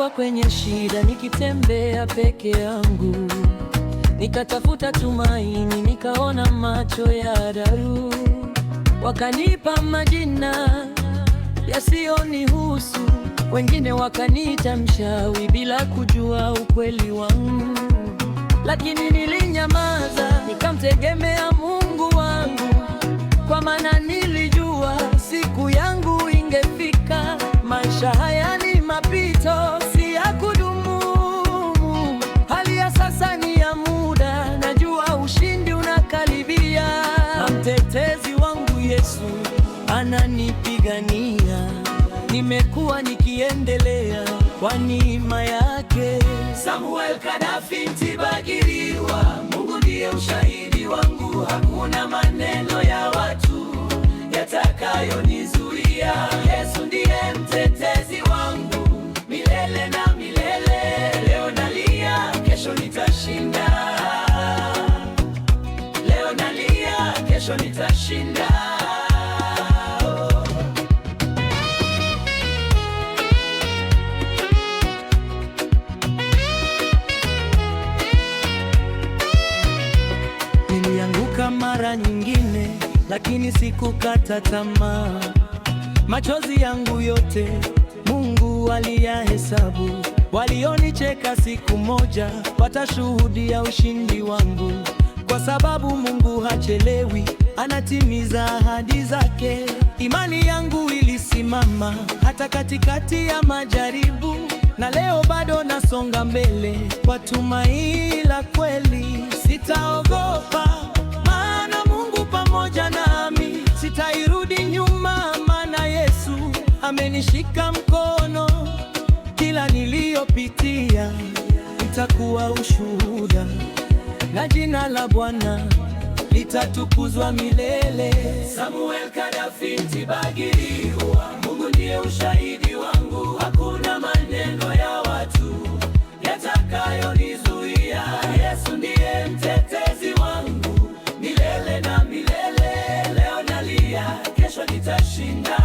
Nilikuwa kwenye shida nikitembea peke yangu, nikatafuta tumaini, nikaona macho ya daru, wakanipa majina yasiyonihusu, wengine wakaniita mchawi bila kujua ukweli wangu, lakini nilinyamaza, nikamtegemea Mungu wangu, kwa maana nilijua siku yangu ingefika. Maisha haya ni mapito, si ya kudumu. Hali ya sasa ni ya muda, najua ushindi unakaribia. Na mtetezi wangu Yesu ananipigania, nimekuwa nikiendelea kwa neema yake. Samuel Kadafi Ntibagiriwa, Mungu ndiye ushahidi wangu, hakuna maneno ya watu yatakayonizuia. Yesu ndiye mtetezi wangu milele na milele. Leo nalia, kesho nitashinda. Leo nalia, kesho nitashinda. Oh. Nilianguka mara nyingine, lakini sikukata tamaa. Machozi yangu yote Mungu aliyahesabu. Walionicheka siku moja watashuhudia ushindi wangu, kwa sababu Mungu hachelewi, anatimiza ahadi zake. Imani yangu ilisimama hata katikati ya majaribu, na leo bado nasonga mbele kwa tumaini la kweli. Sitaogopa, maana Mungu pamoja nami, sitairudi nyuma, maana Yesu amenishika mkono. Kila niliyopitia itakuwa ushuhuda, na jina la Bwana litatukuzwa milele. Samuel Kadafi Ntibagiriwa, Mungu ndiye ushahidi wangu, hakuna maneno ya watu yatakayonizuia. Yesu ndiye mtetezi wangu milele na milele. Leo nalia, kesho nitashinda.